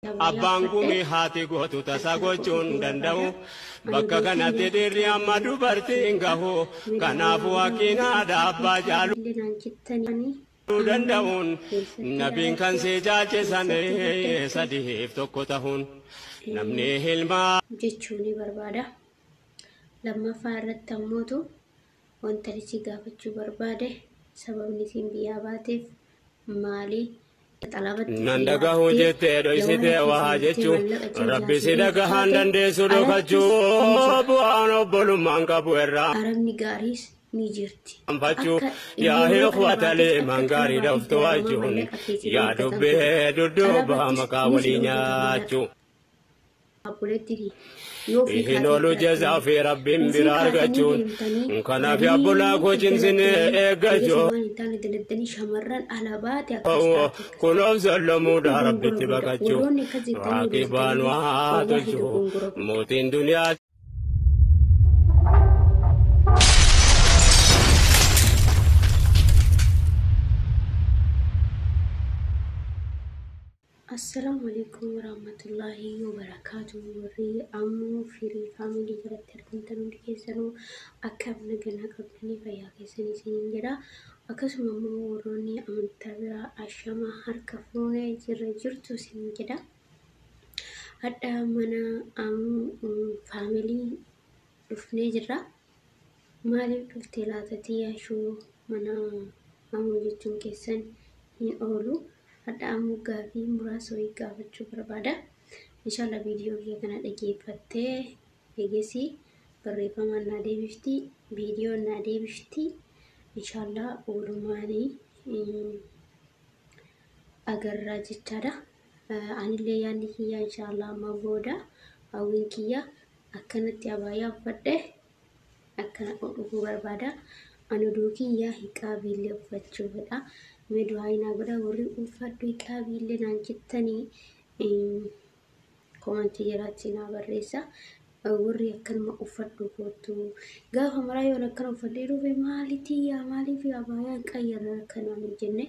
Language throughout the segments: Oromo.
Abbaan gumii haati gootu tasa gochuu hin danda'u. Bakka kanatti dhiirri amma dubartiin gahu. Kanaafuu hakkiin haadha abbaa caaluu danda'uun nabiin kan si caalchisan sadiif tokko tahuun namni hilmaa. Jechuu ni barbaada. Lammaffaa irratti ammootu wanta si gaafachuu barbaade, sababni isiin biyyaa baateef maali? Nan dhagahu jettee dhoysitee waa jechuu, rabbi si dhagahaan dandeessu dhokachuu, bu'aan obbolummaan qabu irraa Arabni gaariis ni jirti. anfachuu, yaa ikhwata liimaan gaarii dhoftu wajuun yaa dubbee dudduuba maqaa walii nyaachuu. Hin oolu jazaa fi rabbiin bira argachuun, kanaaf obbolaa koo cimsinee eeggachuu. Waan hin taane daladdanii shamarran ala baate akkas taate. Kunoof sollomuudha rabbitti baqachuu. Warroonni akkas jettanii Raaqibaan waa tolchuu mootiin duniyaa. Assalaamu alaikum warahmatullaahi wabarakaatu. Warri ammoo firii faamilii jalatti argamtan hundi keessanuu akkam naganaa qabdanii, fayyaa keessanii isiniin jedha. Akkasuma immoo warroonni amantaa biraa ashama harka fuunee, jirra jirtu isiniin jedha. Hadha mana ammoo faamilii dhufnee jirra. Maaliif dhuftee laata tiyaashuu mana ammoo jechuun keessan hin oolu. Hadha ammoo gaafii muraasa wayii gaafachuu barbaada. Inshallah viidiyoo kiyya kana dhageeffattee eegesii barreeffamaan naa deebifti, viidiyoon naa deebifti. Inshallah oolumaanii agarraa jechaadha. Anillee yaadni kiyya inshallah amma booda hawwiin kiyya akkanatti abaayaa uffadhe akkana dhufuu barbaada. Ani oduu kiyya hiqaabiillee uffachuu fedha. Mee du'aa naa godha, warri uffadhu hiqaabiillee naan jettanii koomantii jiraatti naa barreessa. Warri akkanuma uffadhu kootu gaafa maraa yoon akkana uffadhee dhufe maalitii yaa maaliif abaayaan qayyarra akkanaan hin jenne,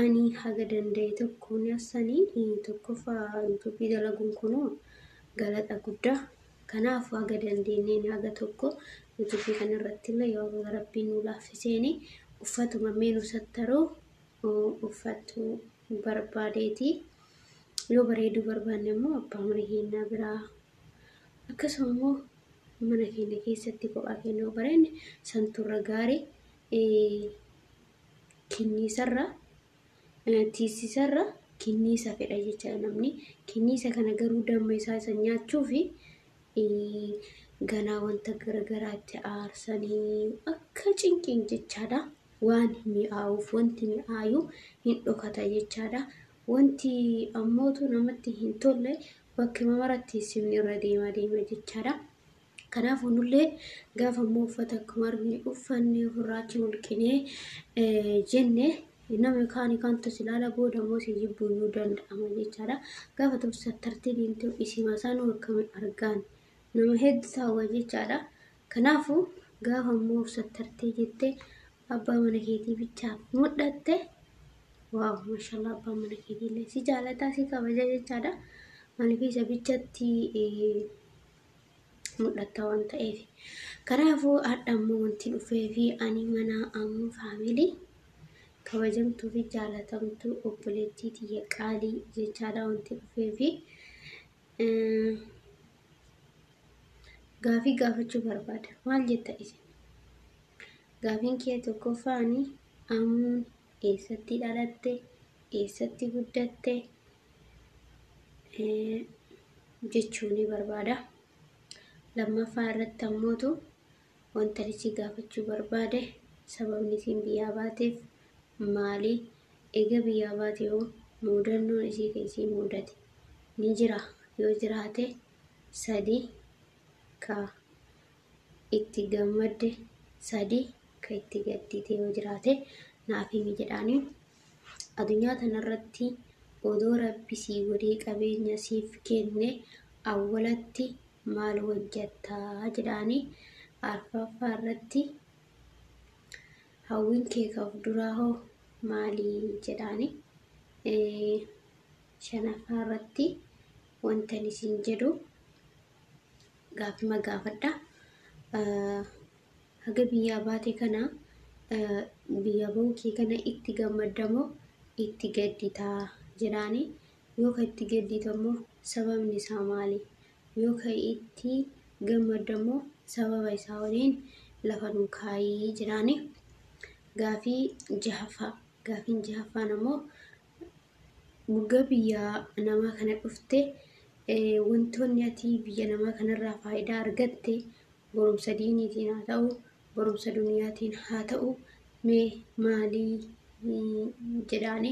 ani haga danda'e tokkoon asanii tokkoffaa yuutuubii dalaguun kunuu galata guddaa. Kanaaf haga dandeenyeen haga tokko yuutuubii kana irratti illee yoo rabbiin nu laaffiseeni uffatuma mee nu sattaruu uffachuu barbaadeeti. Yoo bareeduu barbaanne immoo abbaa mana keenyaa biraa, akkasuma immoo mana keenya keessatti kophaa keenya yoo bareenne santurra gaarii, kinniisarra tiisisarra kinniisa fedha jechaadha namni. Kinniisa kana garuu damma isaa isa nyaachuu fi ganaa wanta garagaraa itti aarsanii akka cinqiin jechaadha. Waan mi'aawuuf wanti mi'aayu hin dhokata jechaadha. Wanti ammootu namatti hin tolle bakkuma maratti simni irra deema deema jechaadha. Kanaafuu nullee gaafa immoo uffata akkuma arginu uffanne ofirraa mulqinee jenne nama kaan kaantu si ilaala, booda immoo si jibbuu iyyuu danda'ama jechaadha. Gaafa tokko sattartee deemtee isima isaanuu akkami argaan nama hedduu taawwa jechaadha. Kanaafuu gaafa immoo sattartee jettee abbaa mana keetii bichaaf mul'atte, waaw mashallah, abbaan mana keetii illee si jaalataa, si kabaja jechaadha. Maaliif isa bichatti mul'atta waan ta'eef. Kanaafuu hadha immoo wanti dhufee fi ani mana ammoo faamilii kabajamtuu fi jaalatamtuu obboleettii tiyya qaalii jechaadha wanti dhufee fi gaafii gaafachuu barbaada. Maal jetta isin? Gaafiin kee tokkoffaani, amuun eessatti dhalatte, eessatti guddatte jechuu ni barbaada. Lammaffaa irratti ammootu wanta si gaafachuu barbaade, sababni isiin biyyaa baateef maali? Eega biyyaa baate hoo mudannoon isii ka isii mudate ni jira? Yoo jiraate sadi ka itti gammadde, sadi ka itti gaddite yoo jiraate naaf himi jedhaanii. Addunyaa tanarratti odoo rabbi sii godhee qabeenya siif kenne awwalatti maal hojjettaa jedhaanii. Arfaffaa irratti hawwiin kee ka of duraa hoo maali jedhaanii. Shanaffaa irratti Wanta isin jedhu gaafima gaafadha. Haga biyyaa baate kana, biyya bahuu kee kana itti gammaddamoo itti gadditaa jedhaani. Yoo ka itti gadditammoo sababni isaa maali? Yoo ka itti gammaddammoo sababa isaa waliin lafa nuu kaayii jedhaani. Gaafii jahaffaa. Gaafiin jahaffaan ammoo mogga biyya namaa kana dhufte, wantoonni ati biyya namaa kanarraa faayidaa argatte barumsa diiniitiin haa ta'u, barumsa duniyaatiin haa ta'u, mee maalii jedhaani.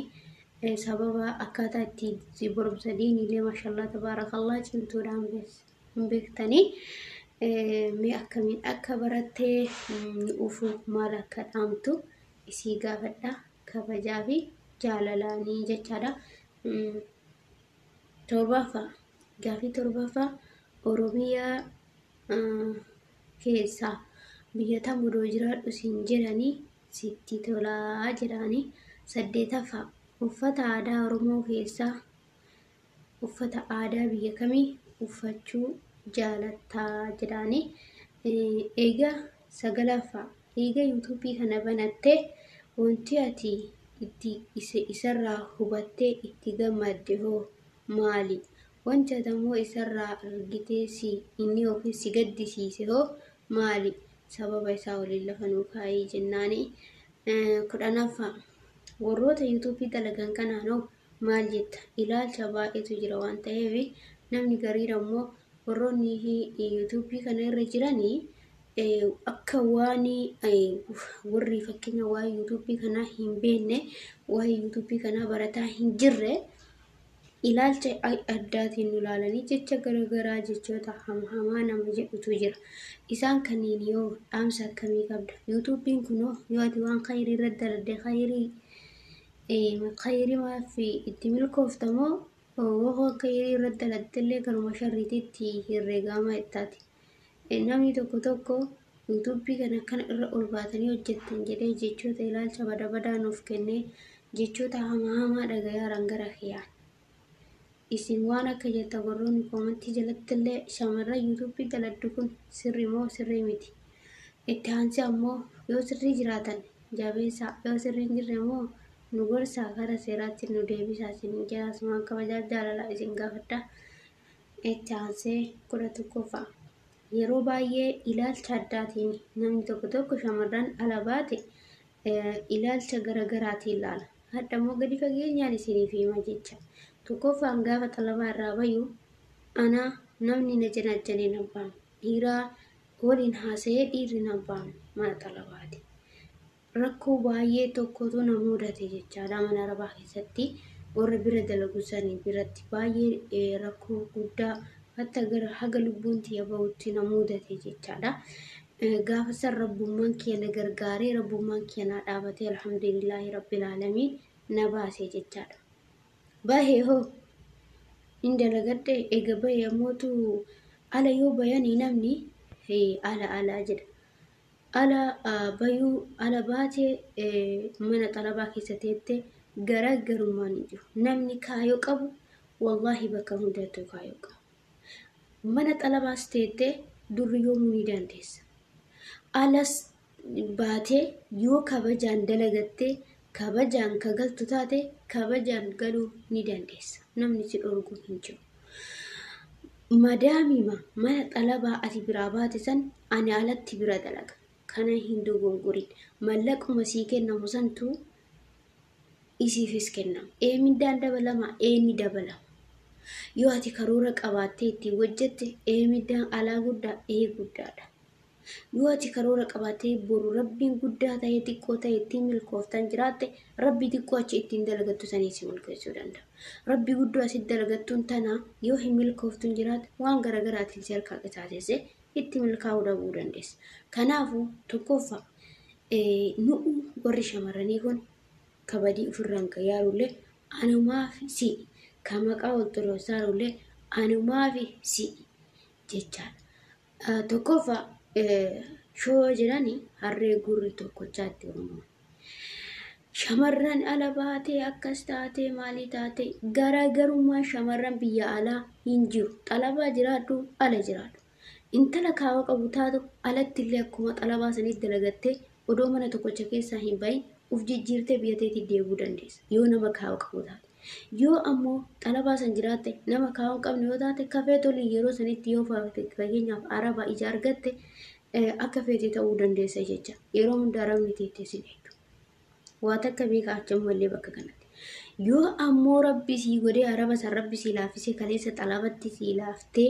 Sababa akkaataa itti barumsa diiniilee, maashallaa tabaarakallaa, cimtuudhaan hin beektanii, mee akkamiin akka barattee dhufu, maal akka dhaamtu isii gaafadha, kabajaa fi jaalalaanii jechaadha. Torbaffaa, gaafii torbaffaa, Oromiyaa keessaa biyya tam odoo jiraadhu siin jedhanii sitti tolaa jedhanii. Saddeetaffaa, uffata aadaa Oromoo keessaa uffata aadaa biyya kamii uffachuu jaalattaa jedhanii. Egaa sagalaffaa, eega yuutuubii kana banattee wanti ati itti isarraa hubattee itti gammadde hoo maali? Wanti ati ammoo isarraa argitee si inni yookiin si gaddisiise hoo maali? Sababa isaa waliin lafa nuu kaayii jennaani. 10ffaa, warroota yuutuubii dalagan kanaan hoo maal jetta? Ilaalcha baay'eetu jira waan ta'eef, namni gariin ammoo warroonni yuutuubii kana irra jiranii akka waan warri fakkeenya waa'ee yuutuubii kanaa hin beekne, waa'ee yuutuubii kanaa barataa hin jirre, ilaalcha addaatiin nu ilaalanii jecha garaagaraa, jechoota hamaa nama jedhutu jira. Isaan kanneen yoo dhaamsa akkamii qabda? Yuutuubiin kunoo yoo ati waan khayrii irratti dalagde khayrii maaf itti milkooftamoo, yoo khayrii irratti dalagde illee kanuma sharriititti herreegama ittaati? Namni tokko tokko yuutuubii kana kana irra ol baatanii hojjettan jedhee jechoota ilaalcha bada badaa nuuf kennee, jechoota hamaa hamaa dhagayaa gara kiyyaan. Isin waan akka jetta, warroonni koomantii jalatti illee, shamarran yuutuubii daladdu kun sirrii moo sirrii miti? Itti aansee ammoo yoo sirrii jiraatan jabeessaa, yoo sirrii hin jirre immoo nu gorsaa, gara seeraatti nu deebisaa isin jedha. Asumaan kabajaa jaalalaa isin gaafadha. Itti aansee 11ffaa. Yeroo baay'ee ilaalcha addaatiin namni tokko tokko shamarran ala baate ilaalcha garaagaraatiin ilaala. Hadha immoo gadi fageenyaan isiniif hima jecha. Tokkoffaan, gaafa xalabaa irraa bayu ana namni na janaajjanee na baanu. Dhiiraa waliin haasa'ee dhiirri na baanu mana xalabaati. Rakkoo baay'ee tokkotu na mudate jechaadha, mana arabaa keessatti warra bira dalagu sanii biratti baay'ee rakkoo guddaa hatta gara haga lubbuun tiyya bahutti na mudate jechaadha. Gaafa san rabbummaan kiyya na gargaaree, rabbummaan kiyya na dhaabatee, alhamdulillaahi rabbil aalamiin, na baase jechaadha. Bahee hoo hin dalagadhe. Eega bahee ammootu ala yoo bayanii namni ala alaa jedha. Ala bayuu, ala baatee mana xalabaa keessa teette garaagarummaan hin jiru. Namni kaayoo qabu wallaahi bakka hundattuu kaayoo qaba. Mana xalabaas teettee durriyoomuu ni dandeessa. Alas baatee yoo kabajaan dalagattee kabajaan ka galtu taate kabajaan galuu ni dandeessa. Namni si dhorgu hin jiru. Madaamima mana xalabaa ati biraa baate san ani alatti bira dalaga. Kana hin dogongorin. Mallaquma sii kennamu santu isiifis kennama. Ee, mindaan dabalama, ee, ni dabalama. Yoo ati karoora qabaattee ittiin hojjette, ee, mindaan alaa guddaa, ee, guddaadha. Yoo ati karoora qabaattee boru rabbiin guddaa ta'ee xiqqoo ta'e ittiin milkooftan jiraatte, rabbi xiqqoo achi ittiin dalagattu sanii si milkeessuu danda'a. Rabbi guddoo asitti dalagattuun tana yoo hin milkooftuun jiraatte, waan garaagaraatiin si harkaa qisaasesse itti milkaa'uu dhabuu dandeessa. Kanaafuu tokkoffaa, nu'u warri shamarranii kun kabadii ofirraan kan yaarullee anumaa fi si, kan maqaa wal xureessaarullee anumaa fi si jechaadha. Tokkoffaa, shoo jedhani harree gurri tokkochaatti Oromoon. Shamarran ala baatee akkas taatee maalii taatee garaagarummaa shamarran biyya alaa hin jiru. Xalabaa jiraadhu ala jiraadhu. Intala kaawa qabu taatu alatti illee akkuma xalabaa sanitti dalagattee odoo mana tokkocha keessaa hin bahin uf jijjiirtee biyya teetii deebi'uu dandeessa. Yoo nama kaawa qabu taate. Yoo ammoo xalabaa san jiraatte nama kaawa hin qabne yoo taate kafee toliin yeroo sanitti yoo fakkeenyaaf araba ija argatte akka feete ta'uu dandeessa jecha. Yeroo hunda arabni teettee sin eegdu. Waa takka beeka achamallee bakka kanatti. Yoo ammoo rabbi sii godhee araba san rabbi sii laaffisee kaleessa xalabatti sii laaftee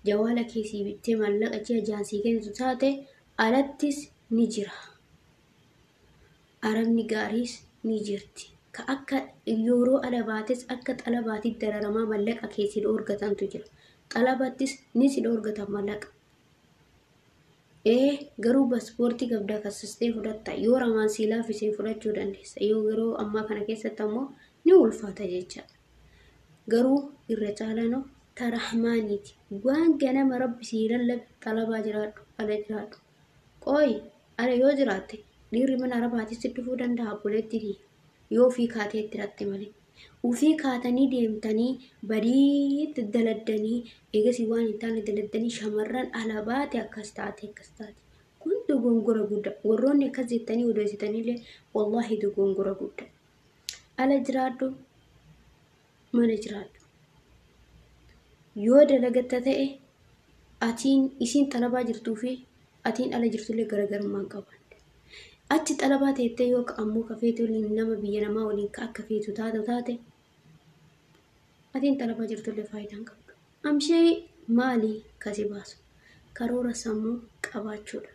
jawaala kee sii bittee maallaqa ji'a ja'an sii kennitu taate alattis ni jira. Arabni gaariis ni jirti. Ka akka yeroo ala baates akka xalabaatitti dararamaa mallaqa kee si dhoorgatantu jira. Xalabattis ni si dhoorgatan mallaqa. Ee garuu paaspoortii qabdaa kassastee fudhatta. Yoo ramaan sii laaffisee fudhachuu dandeessa. Yoo yeroo ammaa kana keessatti ammoo ni ulfaata jechaadha. Garuu irra caalaan tarahmaaniiti. Waan ganama rabbi sii lallabe xalabaa jiraadhu ala jiraadhu. Qooyi ala yoo jiraatte dhiirri mana arabaatis si dhufuu danda'a obboleettii yoo ofii kaatee itti hidhatte malee. Ofii kaatanii deemtanii badiitti daladdanii eegasii waan hin taane daladdanii shamarran ala baate akkas taate akkas taate. Kun dogongora guddaa. Warroonni akkas jettanii odeessitanillee wallaahi dogongora guddaa. Ala jiraadhu mana jiraadhu. Yoo dalagatta ta'e atiin isiin xalabaa jirtuu fi atiin ala jirtullee garaagarummaa hin qaban. Achi xalabaa teettee yoo ammoo ka feetu waliin nama biyya namaa waliin ka akka feetu taatu taate atiin xalabaa jirtullee faayidaa hin qabdu. Amshee maali kasi baasu? Karoora sammuu qabaachuudha.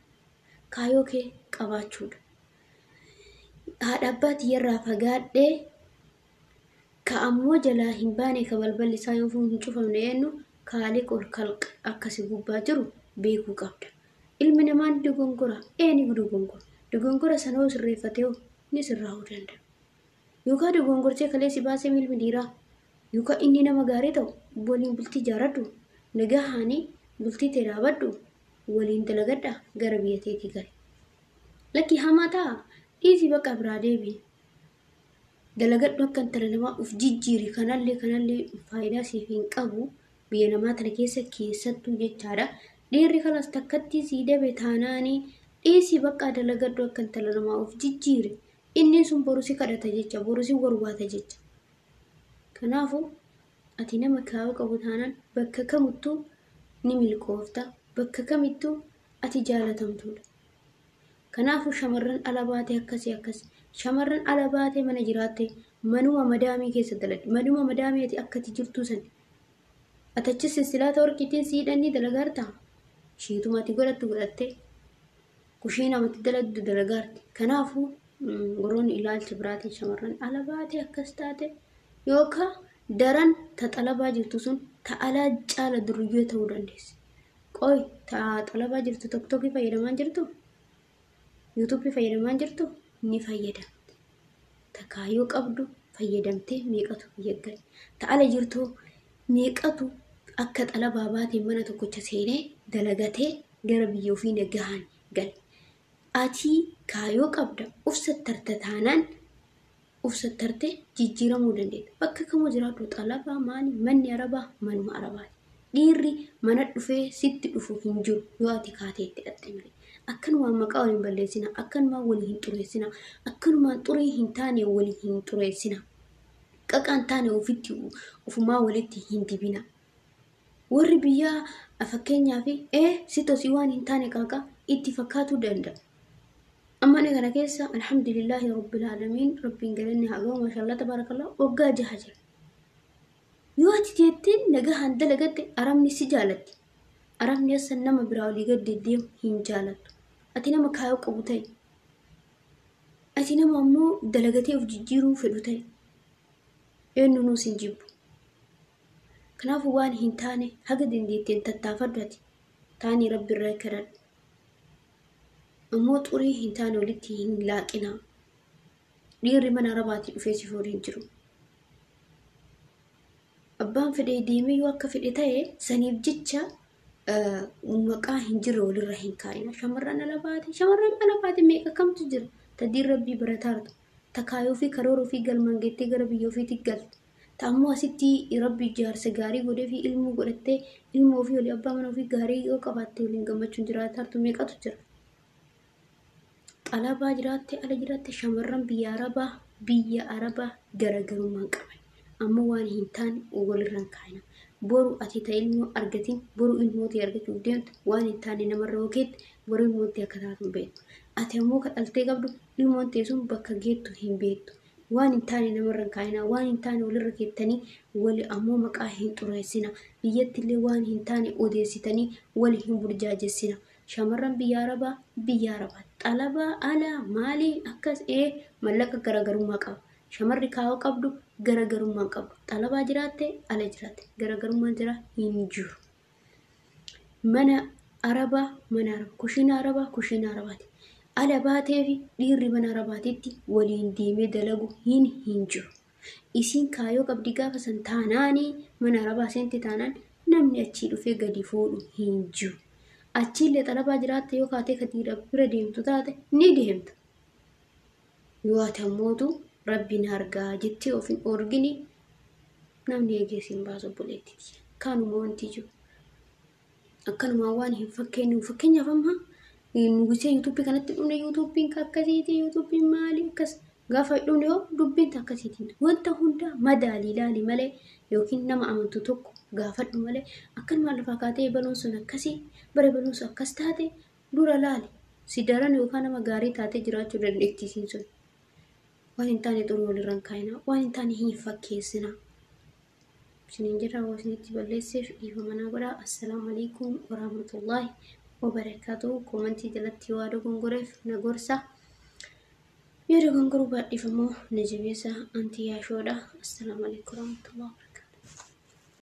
Kaayoo kee qabaachuudha. Haadha abbaa tiyyarraa fagaadhee ka ammoo jalaa hin baane ka balballi isaa yoo hin cufamne eenyu kaaliq ol kalq akkasi gubbaa jiru beekuu qabda. Ilmi namaa ni dogongora. Ee ni dogongora. Dogongora sana yoo sirreeffate hoo ni sirraa'uu danda'a. Yookaan dogongortee kalee si baasee ilmi dhiiraa yookaan inni nama gaarii ta'u waliin bultii jaaradhu nagahaanii bultii tee dhaabadhu waliin dalagadha gara biyya teetii gali. Lakki hamaa ta'a dhiisii bakka biraa deebi'i. Dalagadhu akka intala namaa uf jijjiiri kanallee kanallee faayidaa siif hin qabu biyya namaa tana keessa keessattuu jechaadha. Dhiirri kalas takkatti sii dabe taanaanii dhiisii bakka dalagadhu akka intala namaa uf jijjiiri. Inni sun boru si kadhata jecha boru si warwaata jecha. Kanaafuu ati nama kaayoo qabu taanaan bakka kamittuu ni milkoofta bakka kamittuu ati jaalatamtuudha. Kanaafuu shamarran ala baatee akkasii akkasii shamarran ala baatee mana jiraatte manuma madaamii keessa dalagdi manuma madaamii ati akkati jirtuu san ati achi silsilaata warqiitiin si hidhanii dalagaarta shiituma ati godhattu godhattee kushiina amatti dalagdu dalagaarti. Kanaafuu warroonni ilaalcha biraatiin shamarran ala baatee akkas taate yookaan daran ta xalabaa jirtu sun ta alaa caala duriyyoo ta'uu dandeessi. Qoy ta xalabaa jirtu tokkokkii fayyadamaa jirtu yuutuubii fayyadamaa jirtu ni fayyadamte. Ta kaayyoo qabdu fayyadamtee meeqatu biyya gale. Ta ala jirtu meeqatu akka xalabaa baatee mana tokkocha seenee dalagatee gara biyya ofii nagahaan gale. Ati kaayyoo qabda uf sattarta taanaan uf sattartee jijjiiramuu dandeetta. Bakka kamuu jiraadhu xalabaa maali manni arabaa manuma arabaati. Dhiirri mana dhufee sitti dhufu hin jiru yoo ati kaatee itti hidhatte malee. Akkanumaan maqaa waliin balleessina, akkanumaan walii hin xureessina, akkanumaan xurii hin taane walii hin xureessina. Qaqaan taane ofitti ofumaa walitti hin dibina. Warri biyyaa fakkeenyaaf ee si tosii waan hin taane qaaqa itti fakkaatuu danda'a. Amma ani kana keessa alhamdulillahi rabbil aalamiin rabbiin galanni haa gahu maashaallah tabaarakallah waggaa jaha jira. Yoo ati jettee nagahaan dalagatte arabni si jaalatti. Arabni asan nama biraa olii gad deddeemu hin jaalattu. Ati nama kaayoo qabu ta'e. Ati nama ammoo dalagatee of jijjiiruu fedhu ta'e. Eenyu nuus hin jibbu. Kanaafuu waan hin taane haga dandeetteen tattaafadhu ati. Taanii rabbi irraa kadhadhu. Ammoo xurii hin taane walitti hin laaqinaa. Dhiirri mana arabaatii dhufee si fuudhu hin jiru. Abbaan fedhee deemee yoo akka fedhe ta'e saniif jecha maqaa hin jirre walirra hin kaa'ina. Shamarran ala baate shamarran ala baate meeqa kamtu jira? Tadiin rabbii barataartu. Ta kaayoo fi karoora ofii galmaan geettee gara biyya ofiitti galtu. Ta ammoo asitti Rabbi jaarsa gaarii godhee fi ilmoo godhattee ilmoo ofii olii abbaa mana ofii gaarii yoo qabaatte waliin gammachuun jiraatartu meeqatu jira. Xalabaa jiraatte ala jiraatte shamarran biyya Arabaa biyya Arabaa garaagarummaa hin qaban. Ammoo waan hin taane walirra hin kaa'ina. Boru ati ta ilmoo argatin boru ilmoo tee argachuuf deemtu waan hin taane namarra yoo keette boru ilmoon tee akka taatu hin beektu. Ati ammoo ka dhaltee qabdu ilmoon tee sun bakka geettu hin beektu. Waan hin taane namarra hin kaa'ina. Waan hin taane walirra keettanii wali ammoo maqaa hin xureessina. Biyyattillee waan hin taane odeessitanii wali hin burjaajessina. Shamarran biyya Arabaa biyya Arabaa xalabaa ala maalii akkas ee mallaqa garaagarummaa qaba. Shamarri kaayoo qabdu garaagarummaa hin qabdu. Xalabaa jiraatte ala jiraatte garaagarummaan jira hin jiru. Mana Arabaa mana Arabaa kushiina Arabaa kushiina Arabaati. Ala baatee fi dhiirri mana Arabaatitti waliin deemee dalagu hin hin jiru. Isiin kaayoo qabdi gaafa san taanaanii mana Arabaa seente taanaan namni achii dhufee gadi fuudhu hin jiru. Achiillee xalabaa jiraatte yoo kaatee ka dhiira bira deemtu taate ni deemta. Yoo ati ammootu rabbi na argaa jettee of hin dhoorgini namni eegee siin baasu obboleettiti. Kanuma wanti jiru. Akkanumaan waan hin fakkeenyu fakkeenyaaf amma nu gisee yuutuubii kanatti dhumne yuutuubiin akkasiiti yuutuubiin maali akkas gaafa dhumne hoo dubbiin akkasiiti wanta hunda madaalii ilaali malee yookiin nama amantu tokko gaafadhu malee akkanumaan lafaa kaatee baluun sun akkasii bara baluun sun akkas taate dura laali si daran yookaan nama gaarii taatee jiraachuu dandeetti isiin sun waan hin taane xuruu walirra hin kaa'inaa waan hin taane hin fakkeessinaa. Isiniin jedha waa isinitti balleesseef dhiifama naa godhaa. Assalaamu alaikum warahmatullaahi wabarakaatuh. Komantii jalatti yoo dogongoreef na gorsa. Yoo dogongoruu baadhiif ammoo na jabeessa. Anti yaashoodha. Assalaamu alaikum warahmatullaahi wabarakatuh.